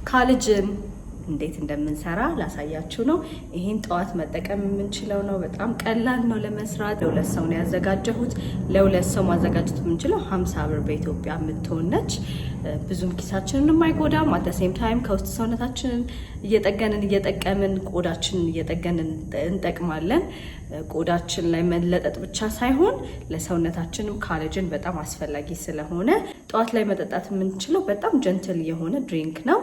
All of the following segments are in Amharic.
Collagen እንዴት እንደምንሰራ ላሳያችሁ ነው። ይህን ጠዋት መጠቀም የምንችለው ነው። በጣም ቀላል ነው ለመስራት። ለሁለት ሰው ነው ያዘጋጀሁት። ለሁለት ሰው ማዘጋጀት የምንችለው 50 ብር በኢትዮጵያ የምትሆን ነች። ብዙም ኪሳችንን የማይጎዳም፣ at the same time ከውስጥ ሰውነታችንን እየጠገንን፣ እየጠቀምን፣ ቆዳችንን እየጠገንን እንጠቅማለን። ቆዳችን ላይ መለጠጥ ብቻ ሳይሆን ለሰውነታችንም collagen በጣም አስፈላጊ ስለሆነ ጠዋት ላይ መጠጣት የምንችለው በጣም gentle የሆነ drink ነው።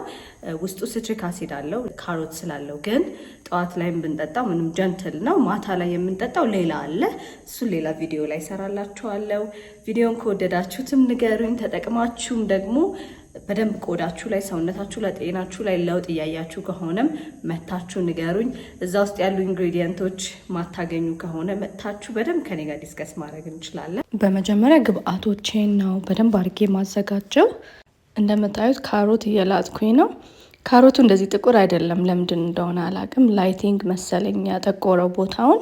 ውስጡ citric acid አለው፣ ካሮት ስላለው፣ ግን ጠዋት ላይ ብንጠጣው ምንም gentle ነው። ማታ ላይ የምንጠጣው ሌላ አለ። እሱን ሌላ ቪዲዮ ላይ ሰራላችኋለሁ። ቪዲዮን ከወደዳችሁትም ንገሩኝ። ተጠቅማችሁም ደግሞ በደንብ ቆዳችሁ ላይ፣ ሰውነታችሁ ላይ፣ ጤናችሁ ላይ ለውጥ እያያችሁ ከሆነም መታችሁ ንገሩኝ። እዛ ውስጥ ያሉ ingredient ኦች ማታገኙ ከሆነ መታችሁ በደንብ ከኔ ጋር discuss ማድረግ እንችላለን። በመጀመሪያ ግብአቶቼን ነው በደንብ አድርጌ ማዘጋጀው። እንደምታዩት ካሮት እየላጥኩኝ ነው። ካሮቱ እንደዚህ ጥቁር አይደለም፣ ለምንድን እንደሆነ አላቅም። Lighting መሰለኝ ያጠቆረው ቦታውን።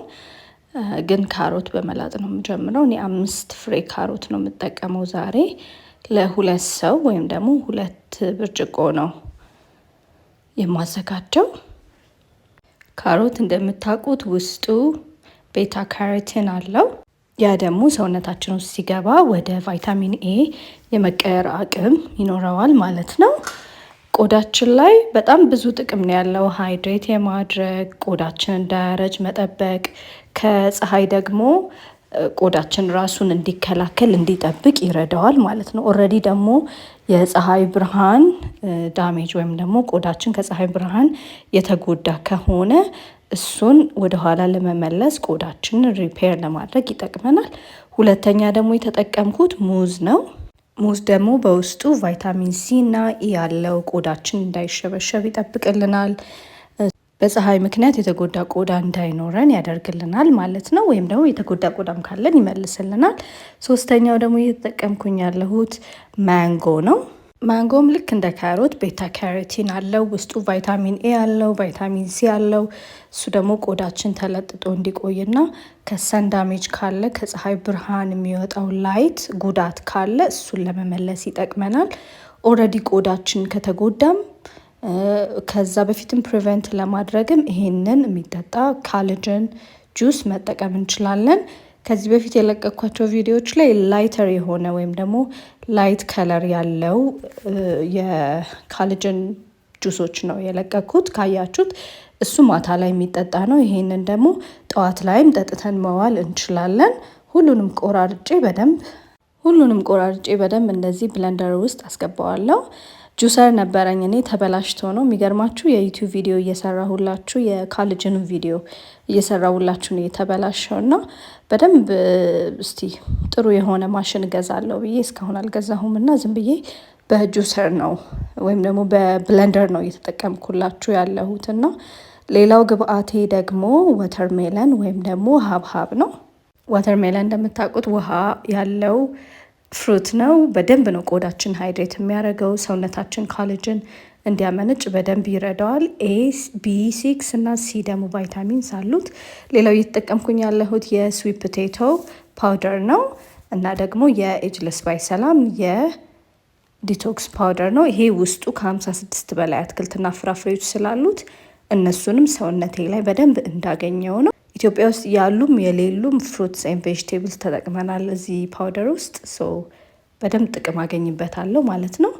ግን ካሮት በመላጥ ነው የምጀምረው። እኔ አምስት ፍሬ ካሮት ነው የምጠቀመው ዛሬ ለሁለት ሰው ወይም ደግሞ 2 ብርጭቆ ነው የማዘጋጀው። ካሮት እንደምታውቁት ውስጡ beta carotene አለው። ያ ደግሞ ሰውነታችን ውስጥ ሲገባ ወደ vitamin A የመቀየር አቅም ይኖረዋል ማለት ነው። ቆዳችን ላይ በጣም ብዙ ጥቅም ነው ያለው። Hydrate የማድረግ፣ ቆዳችን እንዳያረጅ መጠበቅ፣ ከፀሐይ ደግሞ ቆዳችን ራሱን እንዲከላከል፣ እንዲጠብቅ ይረዳዋል ማለት ነው። Already ደግሞ የፀሐይ ብርሃን damage ወይም ደግሞ ቆዳችን ከፀሐይ ብርሃን የተጎዳ ከሆነ እሱን ወደኋላ ለመመለስ፣ ቆዳችንን repair ለማድረግ ይጠቅመናል። ሁለተኛ ደግሞ የተጠቀምኩት ሙዝ ነው። ሙዝ ደግሞ በውስጡ vitamin C እና E ያለው፣ ቆዳችን እንዳይሸበሸብ ይጠብቅልናል። በፀሐይ ምክንያት የተጎዳ ቆዳ እንዳይኖረን ያደርግልናል ማለት ነው። ወይም ደግሞ የተጎዳ ቆዳም ካለን ይመልስልናል። ሶስተኛው ደግሞ እየተጠቀምኩኝ ያለሁት ማንጎ ነው። ማንጎም ልክ እንደ ካሮት beta carotene አለው። ውስጡ vitamin A አለው፣ vitamin C አለው። እሱ ደግሞ ቆዳችን ተለጥጦ እንዲቆይና ከ sun damage ካለ፣ ከፀሐይ ብርሃን የሚወጣው light ጉዳት ካለ እሱን ለመመለስ ይጠቅመናል። Already ቆዳችን ከተጎዳም ከዛ በፊትም prevent ለማድረግም ይሄንን የሚጠጣ collagen juice መጠቀም እንችላለን። ከዚህ በፊት የለቀኳቸው ቪዲዮዎች ላይ ላይተር የሆነ ወይም ደግሞ light color ያለው የ collagen juice ኦች ነው የለቀኩት። ካያችሁት እሱ ማታ ላይ የሚጠጣ ነው። ይሄንን ደግሞ ጠዋት ላይም ጠጥተን መዋል እንችላለን። ሁሉንም ቆራርጬ በደንብ እንደዚህ blender ውስጥ አስገባዋለሁ። Juicer ነበረኝ እኔ፣ ተበላሽቶ ነው። የሚገርማችሁ የ YouTube ቪዲዮ እየሰራሁላችሁ፣ የ collagen ቪዲዮ እየሰራሁላችሁ ነው የተበላሸው። እና በደንብ እስቲ ጥሩ የሆነ ማሽን እገዛለሁ ብዬ እስካሁን አልገዛሁም እና ዝም ብዬ በ juicer ነው ወይም ደግሞ በ blender ነው እየተጠቀምኩላችሁ ያለሁት። እና ሌላው ግብአቴ ደግሞ watermelon ወይም ደግሞ ሀብሀብ ነው። Watermelon እንደምታውቁት ውሃ ያለው fruit ነው። በደንብ ነው ቆዳችን hydrate የሚያደርገው፣ ሰውነታችን collagen እንዲያመነጭ በደንብ ይረዳዋል። A፣ B6 እና C ደግሞ ቫይታሚንስ አሉት። ሌላው እየተጠቀምኩኝ ያለሁት የ sweet potato powder ነው እና ደግሞ የ Ageless by ሰላም የ detox powder ነው። ይሄ ውስጡ ከ56 በላይ አትክልትና ፍራፍሬዎች ስላሉት እነሱንም ሰውነቴ ላይ በደንብ እንዳገኘው ነው። ኢትዮጵያ ውስጥ ያሉም የሌሉም fruits and vegetables ተጠቅመናል እዚህ powder ውስጥ፣ so በደንብ ጥቅም አገኝበታለሁ ማለት ነው።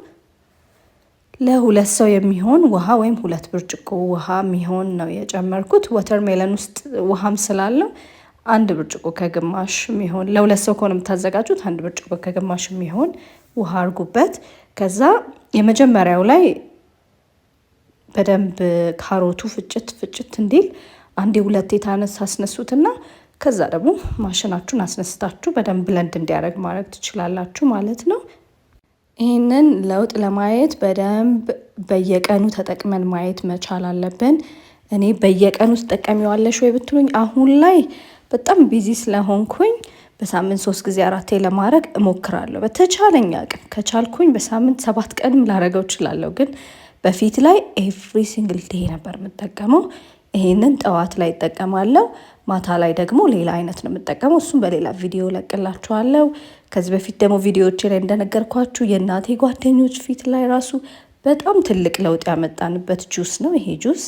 ለሁለት ሰው የሚሆን ውሃ ወይም 2 ብርጭቆ ውሃ የሚሆን ነው የጨመርኩት። Watermelon ውስጥ ውሃም ስላለው 1 ብርጭቆ ከግማሽ የሚሆን፣ ለሁለት ሰው ከሆነ የምታዘጋጁት 1 ብርጭቆ ከግማሽ የሚሆን ውሃ አርጉበት። ከዛ የመጀመሪያው ላይ በደንብ ካሮቱ ፍጭት ፍጭት እንዲል አንዴ ሁለቴ ታነስ አስነሱትና ከዛ ደግሞ ማሽናችሁን አስነስታችሁ በደንብ blend እንዲያደርግ ማድረግ ትችላላችሁ ማለት ነው። ይህንን ለውጥ ለማየት በደንብ በየቀኑ ተጠቅመን ማየት መቻል አለብን። እኔ በየቀኑ ትጠቀሚዋለሽ ወይ ብትሉኝ አሁን ላይ በጣም busy ስለሆንኩኝ በሳምንት ሶስት ጊዜ አራቴ ለማድረግ እሞክራለሁ። በተቻለኝ አቅም ከቻልኩኝ በሳምንት 7 ቀንም ላደርገው እችላለሁ። ግን በፊት ላይ every single day ነበር የምጠቀመው። ይሄንን ጠዋት ላይ እጠቀማለሁ። ማታ ላይ ደግሞ ሌላ አይነት ነው የምጠቀመው። እሱም በሌላ ቪዲዮ እለቅላችኋለሁ። ከዚህ በፊት ደግሞ ቪዲዮዎቼ ላይ እንደነገርኳችሁ የእናቴ ጓደኞች ፊት ላይ ራሱ በጣም ትልቅ ለውጥ ያመጣንበት ጁስ ነው ይሄ ጁስ።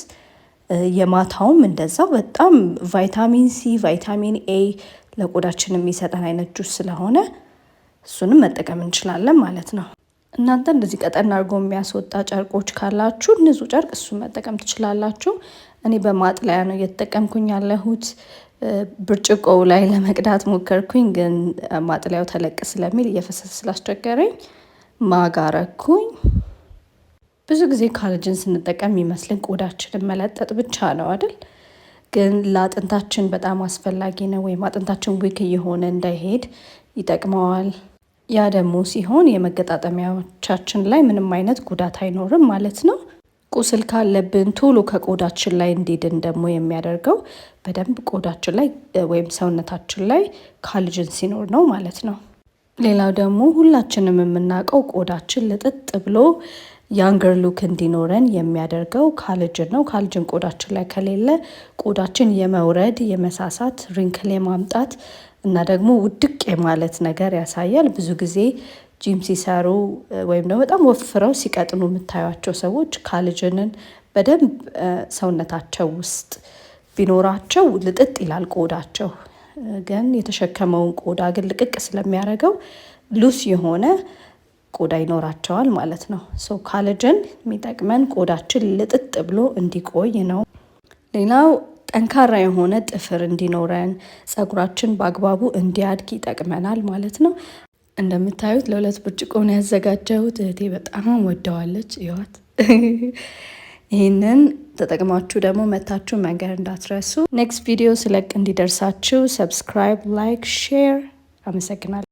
የማታውም እንደዛው በጣም vitamin C፣ vitamin A ለቆዳችን የሚሰጠን አይነት ጁስ ስለሆነ እሱንም መጠቀም እንችላለን ማለት ነው። እናንተ እንደዚህ ቀጠን አድርጎ የሚያስወጣ ጨርቆች ካላችሁ ንጹህ ጨርቅ እሱን መጠቀም ትችላላችሁ። እኔ በማጥለያ ነው እየተጠቀምኩኝ ያለሁት። ብርጭቆው ላይ ለመቅዳት ሞከርኩኝ፣ ግን ማጥለያው ተለቅ ስለሚል እየፈሰሰ ስላስቸገረኝ mug አረኩኝ። ብዙ ጊዜ collagen ስንጠቀም የሚመስልን ቆዳችንን መለጠጥ ብቻ ነው አይደል? ግን ለአጥንታችን በጣም አስፈላጊ ነው። ወይም አጥንታችን weak እየሆነ እንዳይሄድ ይጠቅመዋል። ያ ደግሞ ሲሆን የመገጣጠሚያዎቻችን ላይ ምንም አይነት ጉዳት አይኖርም ማለት ነው። ቁስል ካለብን ቶሎ ከቆዳችን ላይ እንዲድን ደግሞ የሚያደርገው በደንብ ቆዳችን ላይ ወይም ሰውነታችን ላይ collagen ሲኖር ነው ማለት ነው። ሌላው ደግሞ ሁላችንም የምናውቀው ቆዳችን ልጥጥ ብሎ younger look እንዲኖረን የሚያደርገው collagen ነው። Collagen ቆዳችን ላይ ከሌለ ቆዳችን የመውረድ፣ የመሳሳት፣ wrinkle የማምጣት እና ደግሞ ውድቅ የማለት ነገር ያሳያል። ብዙ ጊዜ ጂም ሲሰሩ ወይም ደግሞ በጣም ወፍረው ሲቀጥኑ የምታዩቸው ሰዎች collagen ን በደንብ ሰውነታቸው ውስጥ ቢኖራቸው ልጥጥ ይላል ቆዳቸው። ግን የተሸከመውን ቆዳ ግን ልቅቅ ስለሚያደርገው loose የሆነ ቆዳ ይኖራቸዋል ማለት ነው። So collagen የሚጠቅመን ቆዳችን ልጥጥ ብሎ እንዲቆይ ነው። ሌላው ጠንካራ የሆነ ጥፍር እንዲኖረን፣ ጸጉራችን በአግባቡ እንዲያድግ ይጠቅመናል ማለት ነው። እንደምታዩት ለሁለት ብርጭቆ ነው ያዘጋጀሁት። እህቴ በጣም ወደዋለች። ይዋት። ይህንን ተጠቅማችሁ ደግሞ መታችሁ መንገር እንዳትረሱ። Next ቪዲዮ ስለቅ እንዲደርሳችሁ subscribe፣ like፣ share። አመሰግናለሁ።